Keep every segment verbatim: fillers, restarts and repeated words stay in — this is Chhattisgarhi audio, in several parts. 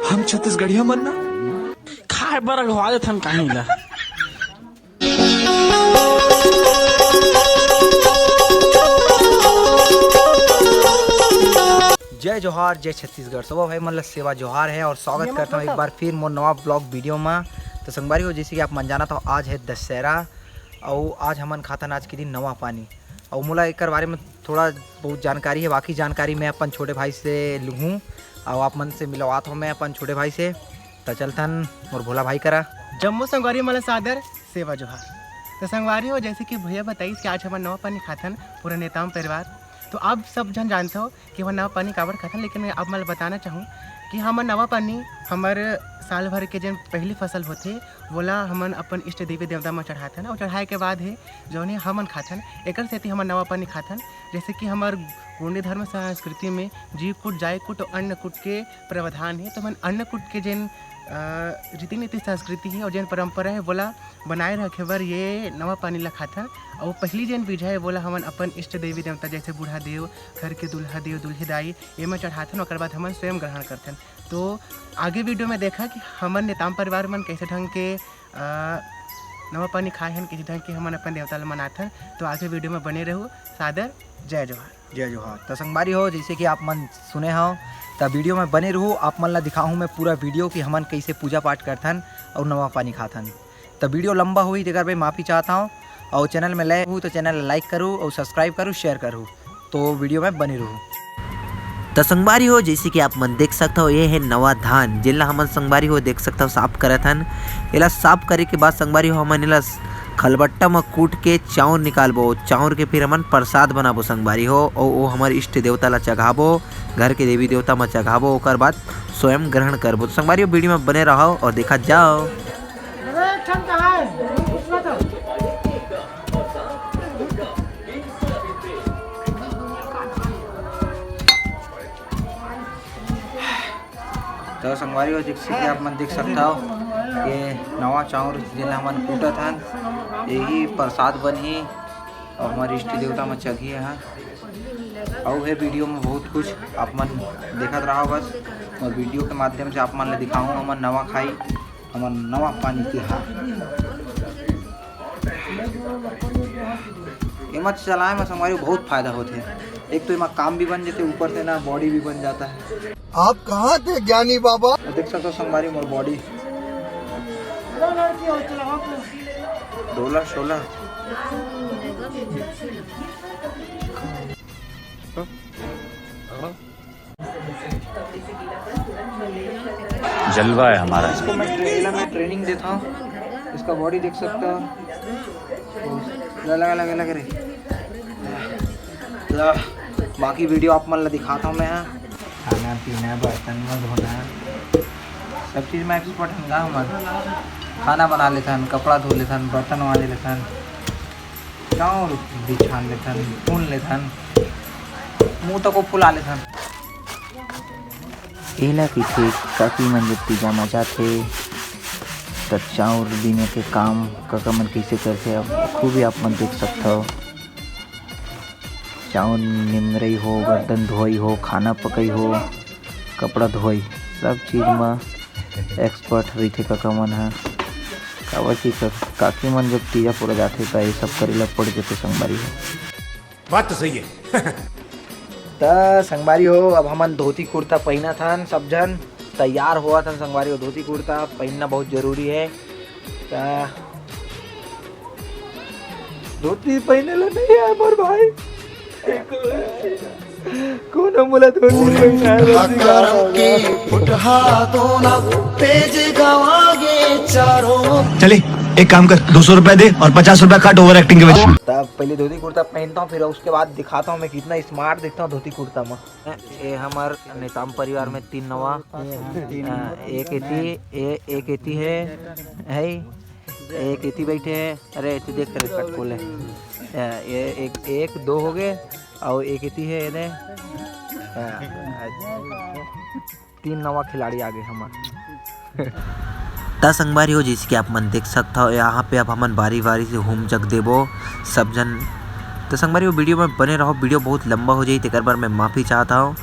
हम छत्तीसगढ़िया मन ना खाए बर अघवा देथन काहीं ला। जय जोहार, जय छत्तीसगढ़। सब भाई मन ला सेवा जोहार है और स्वागत करता हूँ एक बार फिर मोर नवा ब्लॉग वीडियो में। तो संगवारी हो, जैसे कि आप मन जानत हो, आज है दशहरा और आज हमन खाथन आज के दिन नवा पानी। और मोला एकर बारे में थोड़ा बहुत जानकारी है, बाकी जानकारी मैं अपन छोटे भाई से लूहूँ और आप मन से मिलवात हूँ मैं अपन छोटे भाई से। तो चलथन मोर भोला भाई करा। जम्मो संगवारी मन ला सादर सेवा जोहार। तो संगवारी हो, जैसे कि भैया बताइस कि आज हमन नवा पानी खाथन पूरा नेताम परिवार। तो आप सब झन जानते हो कि हमन नवा पानी काबर खाथन, लेकिन मैं आप मन ला बताना चाहूँ कि हमन नवा पानी हमर साल भर के जेन पहली फसल होथे, वोला हमन अपन इष्ट देवी देवता म चढ़ाथन और चढ़ाए के बाद हे जौन हे हमन खाथन। एकर सेती हमन नवा पानी खाथन। जैसे कि हमर गोंडी धर्म संस्कृति में जीव कूट, जाय कूट और अन्नकूट के प्रावधान हे, तो हमन अन्नकूट के जेन अ, रीति नीति संस्कृति हे और जेन परंपरा हे, वोला बनाए रखे बर ये नवा पानी ला खाथन। और पहली जेन बीजा हे, वोला हमन अपन इष्ट देवी देवता जैसे बूढ़ा देव, घर के दूल्हा देव, दूल्ही दाई, एमा चढ़ाथन, ओकर बाद हमन स्वयं ग्रहण करथन। तो आगे वीडियो में देखा कि हमन नेताम परिवार मन कैसे ढंग के, अ, नवा पानी खाए हन, कैसे ढंग के हमन अपन देवता ला मनाथन। तो आगे वीडियो में बने रहू। सादर जय जोहार। जय जोहार। तो संगवारी हो, जैसे कि आप मन सुने हो, तो वीडियो में बने रहू। आप मन ला दिखाहूँ मैं पूरा वीडियो कि हमन कैसे पूजा पाठ करथन और नवा पानी खाथन। तो वीडियो लंबा होही, तेकर बर माफी चाहता हूँ। और चैनल में नए हो तो चैनल ला लाइक करू और सब्सक्राइब करू, शेयर करू। तो वीडियो में बने रहू। तो संगवारी हो, जैसे कि आप मन देख सकत हो, ये है नवा धान, जेला हमन संगवारी हो देख सकत हो साफ करत हन। एला साफ करे के बाद संगवारी हो, हमन एला खलबट्टा म कूट के चाउर निकालबो। चाउर के फिर हमन प्रसाद बनाबो संगवारी हो, और वो हमर इष्ट देवता ला चघाबो, घर के देवी देवता म चघाबो, ओकर बाद स्वयं ग्रहण करबो। तो संगवारी हो, वीडियो में बने रहो और देखा जाओ। तो संगवारी हो, जैसे कि आप मन देख सकता हो, ये नवा चाउर जेला हमन कूटत हन, यही प्रसाद बनही और हमारे इष्ट देवता में चघी है। और है वीडियो में बहुत कुछ आप मन देखत रहो बस, और वीडियो के माध्यम से आप मन ला दिखाऊँ हमन नवा खाई, हमन नवा पानी के हा। एमा चलाए में संगवारी बहुत फायदा होथे। एक तो एमा काम भी बन जाथे, ऊपर से ना बॉडी भी बन जाता है। आप कहाँ थे ज्ञानी बाबा? देख सकते हो संगवारी मोर बॉडी। डोला शोला। जलवा है हमारा। इसको मैं ट्रे-, मैं ट्रेनिंग देता हूँ, इसका बॉडी देख सकता हो। ला, लगा, लगा, लगा रे। ला, बाकी वीडियो आप मन ला दिखाता हूँ मैं। हाँ, खाना पीना, बर्तन में धोना, सब चीज में एक्सपर्ट हन गा हमन। खाना बना लेथन, कपड़ा धो लेथन, बर्तन मांज लेथन, चाउर बिछान लेथन, भून लेथन, मुंह तको फुला लेथन। एला कहिथे काकी मन जब तीजा म जाथे, त चाउर बीने के काम कका मन कइसे करथे, अब खूबे आप मन देख सकथव। चाउर निमरई हो, बर्तन धोई हो, खाना पकई हो, कपड़ा धोई, सब चीज म एक्सपर्ट रहिथे कका मन ह। काबर कि क-, काकी मन जब तीजा पुरा जाथे, त ये सब करे ल पड़ जथे संगवारी हो। बात तो सही है। त संगवारी हो, अब हमन धोती कुर्ता पहिनत हन, सब झन तैयार होवत हन संगवारी हो। धोती कुर्ता पहिनना बहुत जरूरी है। त धोती पहिने ला नहीं है मोर भाई, कोनो मोला धोती पहिना है, धोती पहिना है। चले, एक काम कर, दो सौ रुपया दे और पचास रुपया काट ओवर एक्टिंग के वजह। तब पहले धोती कुर्ता पहनता हूँ, फिर उसके बाद दिखाता हूँ मैं कितना स्मार्ट दिखता हूँ धोती कुर्ता में। ये हमर नेताम परिवार में तीन नवा, अ, एक एती, ए-, एक एती है, है, एक इति बैठे हे। अरे, इति देख रे, कटकोले। ए, ए, एक, एक, दो हो गए, और एक इति है, एदे। हाँ, अच्छा। तीन नवा खिलाड़ी आ गए हमर। त संगवारी हो, जैसे कि आप मन देख सकत हो, यहाँ पे अब हमन बारी-बारी से होम जग देबो सब जन। त संगवारी हो, वीडियो में बने रहो, वीडियो बहुत लंबा हो जाई, तेकर बर मैं माफी चाहत हूँ।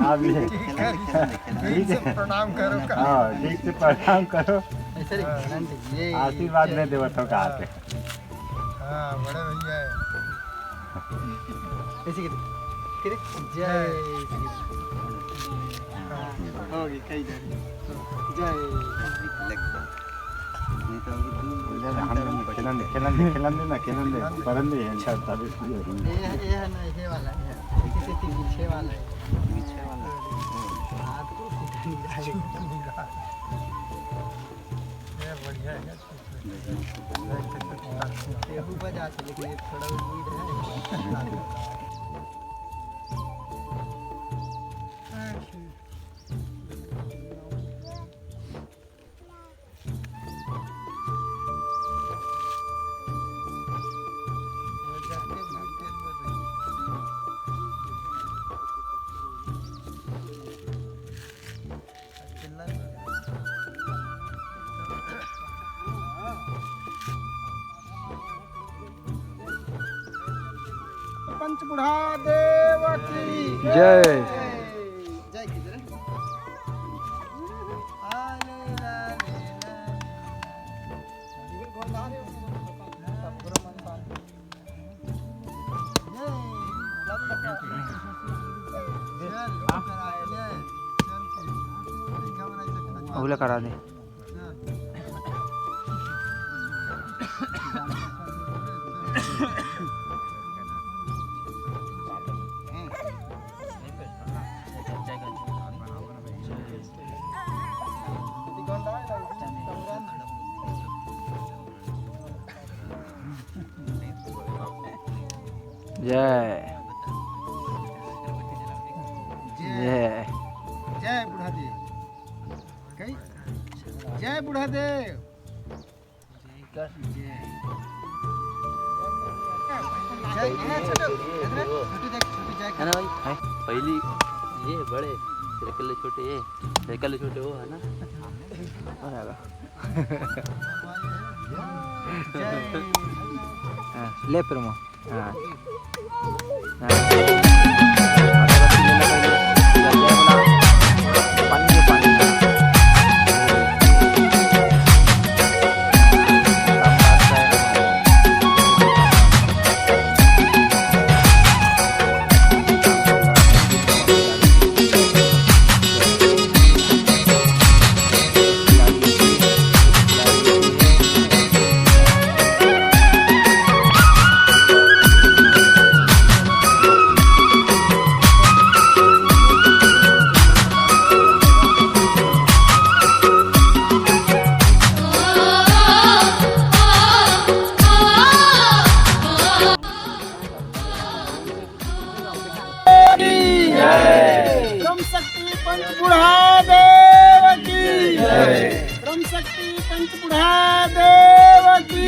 आप ये ठीक से प्रणाम करो का। हाँ, ठीक से प्रणाम करो। ऐसे नहीं, हाँ। ये, आशीर्वाद ये, नहीं देवत हो का हाँ। आके। हाँ, बड़े भैया है। ऐसे गिरे, गिरे, जय। हाँ, हो गई, कई दे। जय। इधर हम लोग खेलन दे, खेलन दे, खेलन दे ना, खेलन दे, परन दे, अच्छा, तभी ये है, ये है ना, ये वाला है, पीछे, पीछे वाला है। पीछे वाला। हाथ को सीधा नहीं जाएगा। ये बढ़िया है। ये ऊपर जाते, लेकिन ये थोड़ा उम्मीद है। पंच बूढ़ा देव की जय। जय की जय। बोला करा दे। जय। जय। जय। जय बूढ़ा देव। कई? जय बूढ़ा देव। जय। जय। छोटू देख, छोटू जय। है ना भाई? हैं? पहली ये बड़े, तेरे कल्ले छोटे ये, तेरे कल्ले छोटे वो, है ना? हाँ, ले फिर मैं। हाँ। हाँ। पानी दे, पानी। ब्रह्म शक्ति पंच बूढ़ा देव की। ब्रह्म शक्ति पंच बूढ़ा देव की।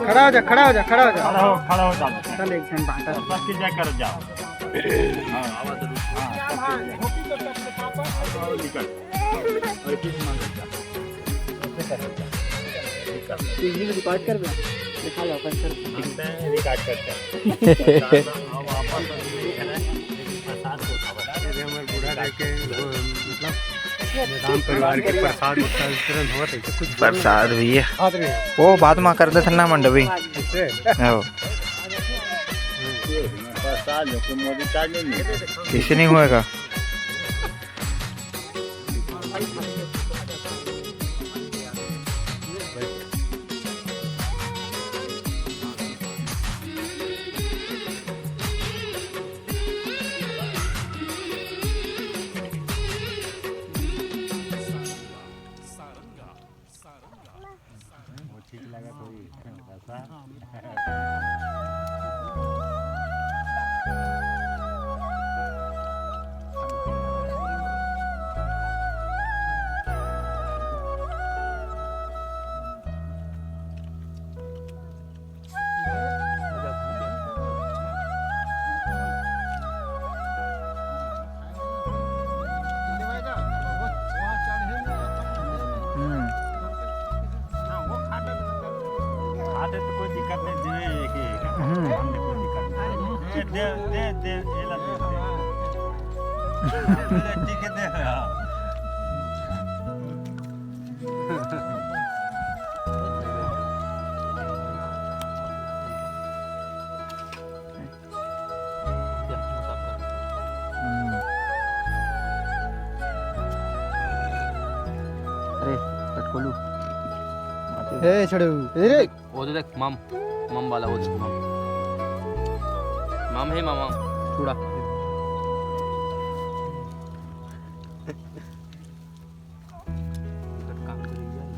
खड़ा हो जा, खड़ा हो जा, खड़ा हो जा। खड़ा हो, खड़ा हो जा। चल, एक झन बांटा। सबकी जय कर जाओ। हाँ, हाँ, सबकी जय। निकल। और किस मांग रखा? रिकॉर्ड कर बे। दिखा लो, अपन सर। हम तो रिकॉर्ड करते हैं। हम वापस नहीं है ना, लेकिन प्रसाद को खबर। अरे, हमर बूढ़ा देख के वो, मतलब, राम परिवार के प्रसाद उत्सव वितरण होत है, तो कुछ प्रसाद भैया। हाथ में। वो बात में कर देते ना मंडवी। किससे? हो। प्रसाद को मोदी का नहीं। किसे नहीं होएगा? वो ठीक लगा थोड़ी, ऐसा। हम्म। खाते तो कोई दिक्कत नहीं, जिन्हें एक ही है। हम्म। हमने कोई दिक्कत नहीं। ए, दे, दे, दे, ये ला, दे, दे। ठीक है, दे। हम्म। अरे, कटकोलू। ए, छड़ू, ए रे। वो दे देख, मम, मम वाला, वो देख, मम। मम है, मम, मम। चूड़ा। काम करी जाए।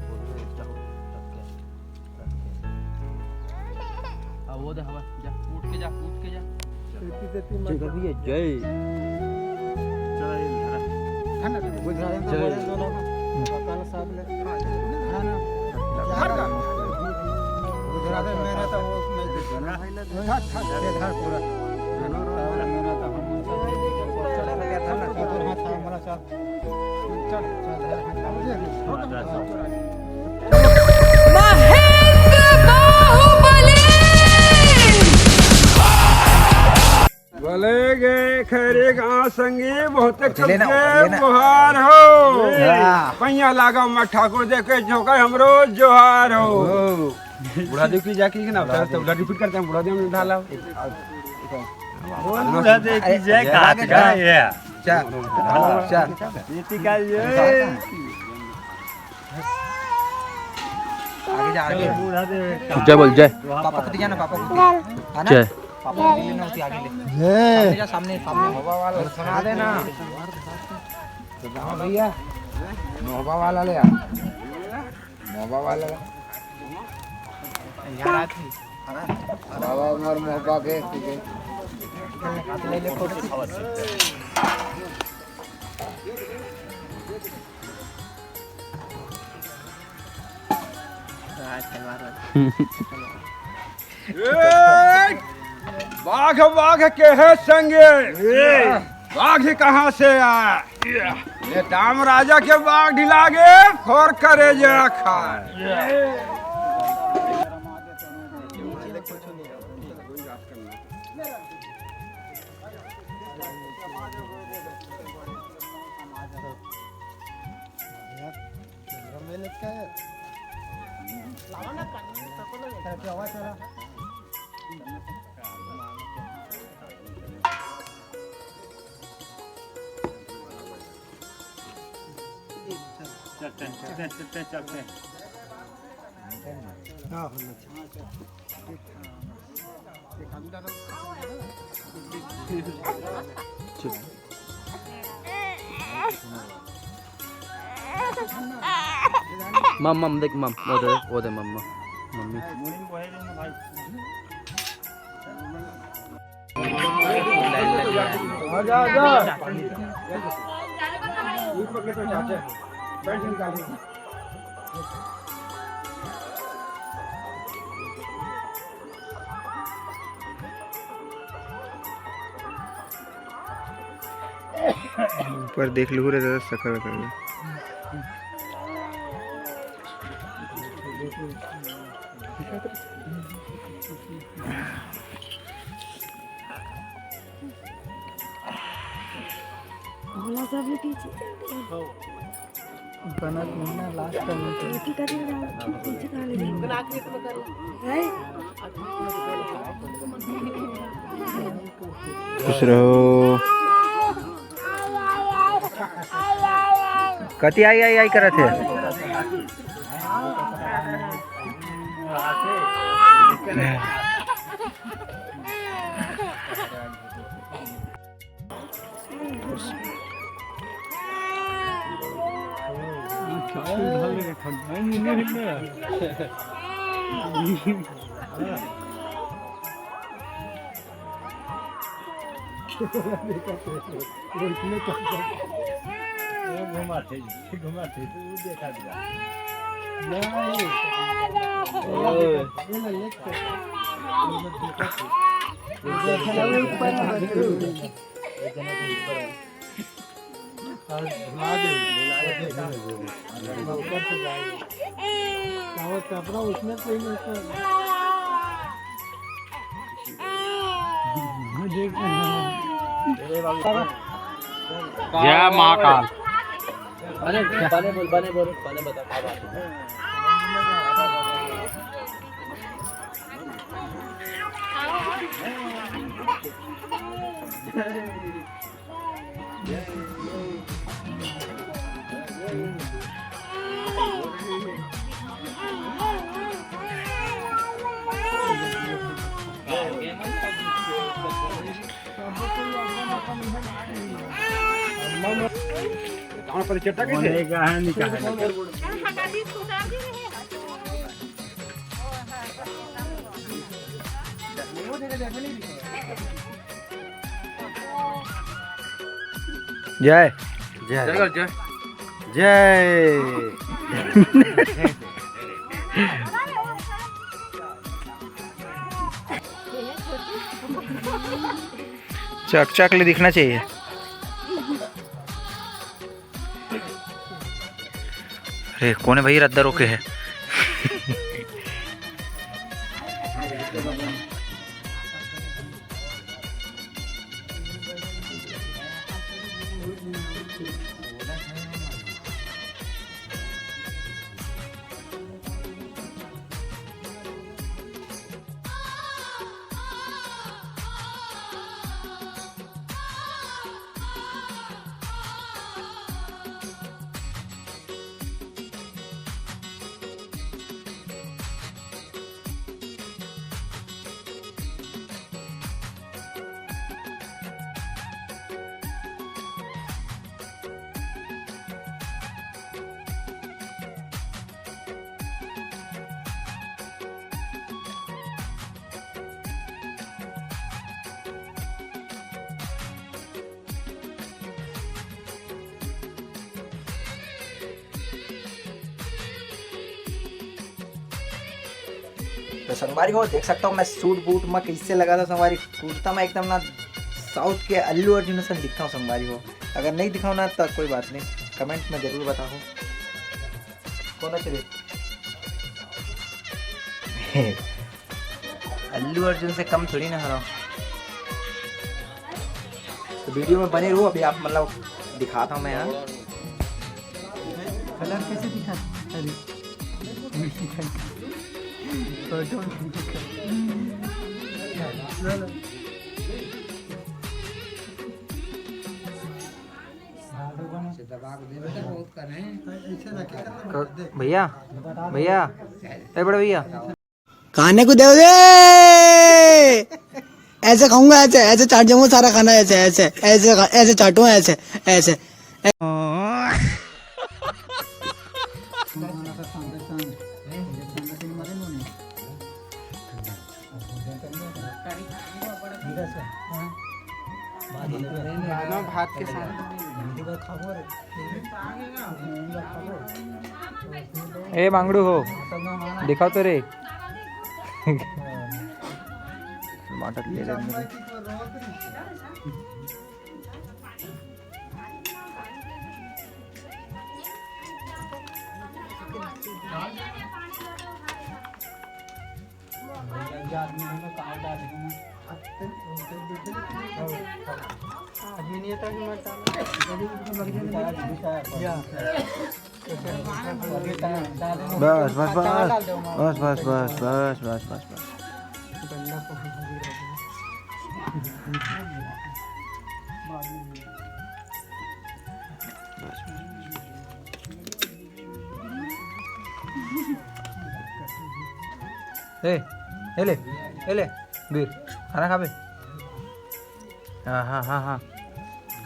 बोलो, जाओ, रख के, रख के। आ, वो दे हवा, जा, उठ के जा, उठ के जा। तेती, तेती मत ठीक है भैया, जय। चला, ये धरा। है ना, गुजरात में जय। बोले तो लोग, काला साहब ले। हाँ, ना। हर का। अरे मेरा तो वो नहीं था, था, था, पूरा। मेरा तो हम चल, चल, चल, चल। महेंद्र बाहुबली। बोले गे खैरे गाँव संगी, बहुत चले ना, चले ना। जोहार हो। हाँ। पैया लागा मैं ठाकुर देखे झोंका हमरो जोहार हो। ओ। बूढ़ा देव की जय की ना, फिर से बूढ़ा रिपीट करते हैं, बूढ़ा देव ने ढाला। बोल बूढ़ा देव की जय, अरे, कहा आगे था जा। ये? चल, चल। ये टिका ये। आगे जा, आगे। बूढ़ा देव का। जय बोल, जय। पापा को दिया ना, पापा को। है ना? जय। पापा को लेना होती आगे ले। जय। सामने जा, सामने, सामने। बाबा वाला सुना देना। तो भैया, मोहबा वाला ले आ। मोहबा वाला ले। यार, आ गई। बाबा उमर मोहबा भेज दीजिए। ले ले फोटो। ए, बाघ, बाघ के है संगे। बाघ कहाँ से आए? ये दाम राजा के बाघ ढिला गे, फोर करे जे खा। चल, चल, चल, चल, चल, चल। हाँ, होना चाहिए। मम, मम, देख, मम, वो दे, वो दे, मम्मा, मम्मी। आजा, आजा। ऊपर देख लू रे दादा, सकल कर। भोला सब भी पीछे चल गए। बनत नहीं ना, लास्ट टाइम। पीछे कहाँ ले गए? हैं? खुश रहो। कति आई, आई, आई करत हे। घुमा थे, घुमा थे, तू देखा दिया। नहीं। ओए। जय महाकाल। अरे बने बोल, बने बोल, बने बता क्या बात है। जय। जय। जय। जय। चक चक ले दिखना चाहिए। अरे कोने भाई, रद्दा रोके है। तो संगवारी हो, देख सकता हूँ मैं सूट बूट में कैसे लगा था संगवारी, कुर्ता में एकदम ना साउथ के अल्लू अर्जुन सन दिखता हूँ संगवारी हो। अगर नहीं दिखाऊँ ना तो कोई बात नहीं, कमेंट में जरूर बताओ। कौन अच्छे? अल्लू अर्जुन से कम थोड़ी ना हरा। तो वीडियो में बने रहो, अभी आप मतलब दिखाता हूँ मैं यहाँ। कलर कैसे दिखा? अरे, फोटो में दिखा। क-, भैया, भैया, ए बड़े भैया। खाने को दोगे? ऐसे खाऊंगा, ऐसे, ऐसे चाट जाऊंगा सारा खाना, ऐसे, ऐसे, ऐसे खा-, ऐसे चाटूंगा, ऐसे, ऐसे। भात के साथ। ए मांगड़ू हो, दिखाओ तो रे। टमाटर ले ले। बस, बस, बस। बस, बस, बस, बस, बस, बस, बस। ए, ए ले, ए ले, वीर, खाना खाबे? हाँ, हाँ, हाँ, हाँ।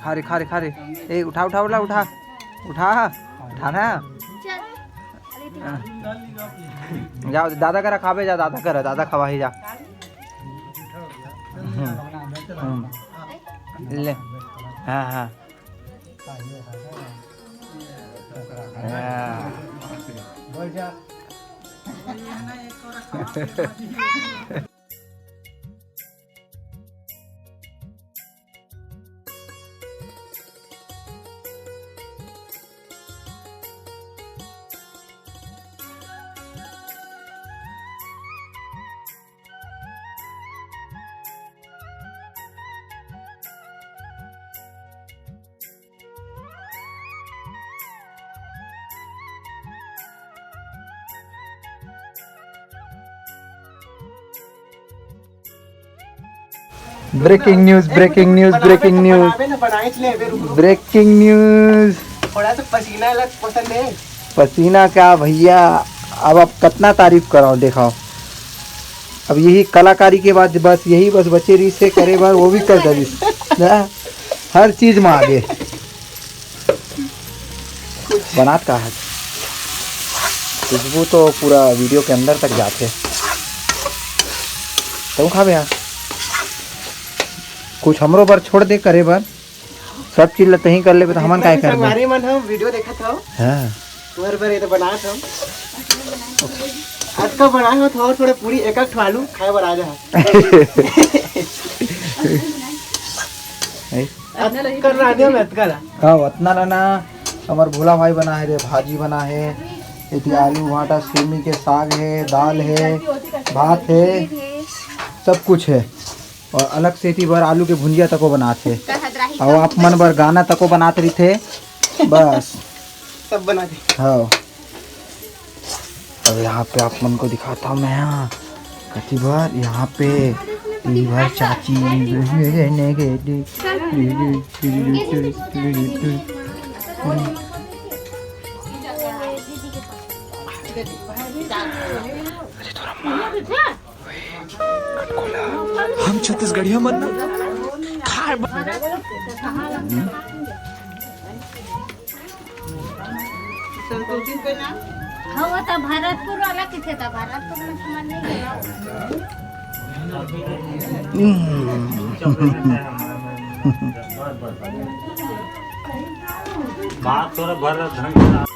खा रे, खा रे, खा रे। ए, उठा, उठा, उठा, उठा। उठा, उठा ना। हाँ। जाओ, दादा करा खाबे, जा, दादा करा, दादा खवाही जा। हम्म, हम्म। ले। हाँ, हाँ। हाँ। Breaking news, breaking news, breaking news। Breaking news। थोड़ा सा पसीना अलग पसंद है। पसीना का भैया, अब आप कितना तारीफ कराओ, दिखाओ। अब यही कलाकारी के बाद बस यही बस बचे रहिस हे करे बर, वो भी कर दरिस। हाँ, हर चीज में आगे। बनात का है? खुशबू तो पूरा वीडियो के अंदर तक जाथे। तू खाबे यार, कुछ हमरो बर छोड़ दे करे बर। सब चीज ल तहीं कर लेबे त हमन काय करबे? संगवारी मन, हम वीडियो देखत हव। हाँ। तुम्हारे बर ये तो बनात हव। आज का बनाए हो थोड़ा, थोड़ा पूरी एक एक ठो आलू खाए बर आ जा। ए? अतका रांधे में अतका ला। हाँ, अतना ला ना। हमर भोला भाई बना हे रे, भाजी बना हे, एती आलू भाटा, सेमी के साग हे, दाल हे, भात हे, सब कुछ हे। और अलग से एती बर आलू के भुंजिया तको बनात हे। और आप मन बर गाना तको बनात रहिथे। बस। सब बना दे। हाँ। अब यहाँ पे आप मन को दिखाता हूँ मैं, हाँ, कति बार यहाँ पे, ये बार चाची। हम छत्तीसगढ़िया मन ना खाए ब- संतोषी के नाम। हाँ, वो तो भरतपुर वाला किथे था, भरतपुर में समझ नहीं गया। बात थोड़ा भर ढंग से।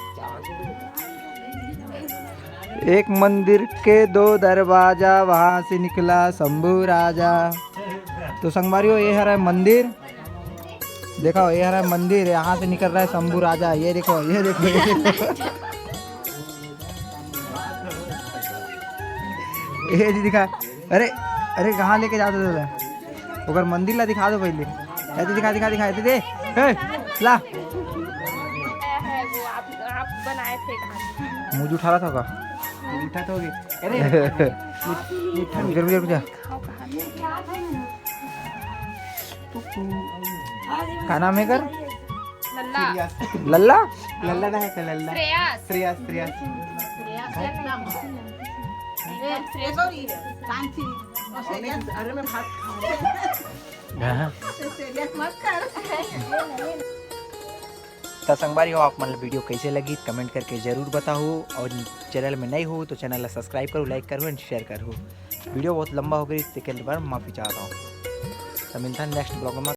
एक मंदिर के दो दरवाजा, वहां से निकला शंभू राजा। तो संगवारी हो, ये हरा मंदिर, देखो, ये हरा मंदिर, यहाँ से निकल रहा है शंभू राजा। ये देखो, ये देखो, ये देखो। ये जी दिखा। अरे, अरे, कहाँ लेके जाते दादा? ओकर मंदिर ला दिखा दो पहले। ऐसे दिखा, दिखा, दिखा, ऐसे दे। ए, ला। है वो, आप, आप बनाए थे खाना। मुझे उठा रहा था का? उठा तो हो गया। अरे, रुक जा, रुक जा, रुक जा। खाओ कहाँ? का नाम है कर? लल्ला। लल्ला? लल्ला ना है का लल्ला? श्रेयस। श्रेयस, श्रेयस। श्रेयस है ना? ए, ए, गौरी, सांची। और श्रेयस, अरे मैं भात खाऊंगा। हाँ। श्रेयस मत कर। त संगवारी हो, आप मन ला वीडियो कैसे लगी, कमेंट करके जरूर बताओ, और चैनल में नए हो तो चैनल ला सब्सक्राइब करो, लाइक करो and शेयर करो। वीडियो बहुत लंबा हो गई, तेकर बर माफी चाहता हूँ। त मिलता है नेक्स्ट ब्लॉग में।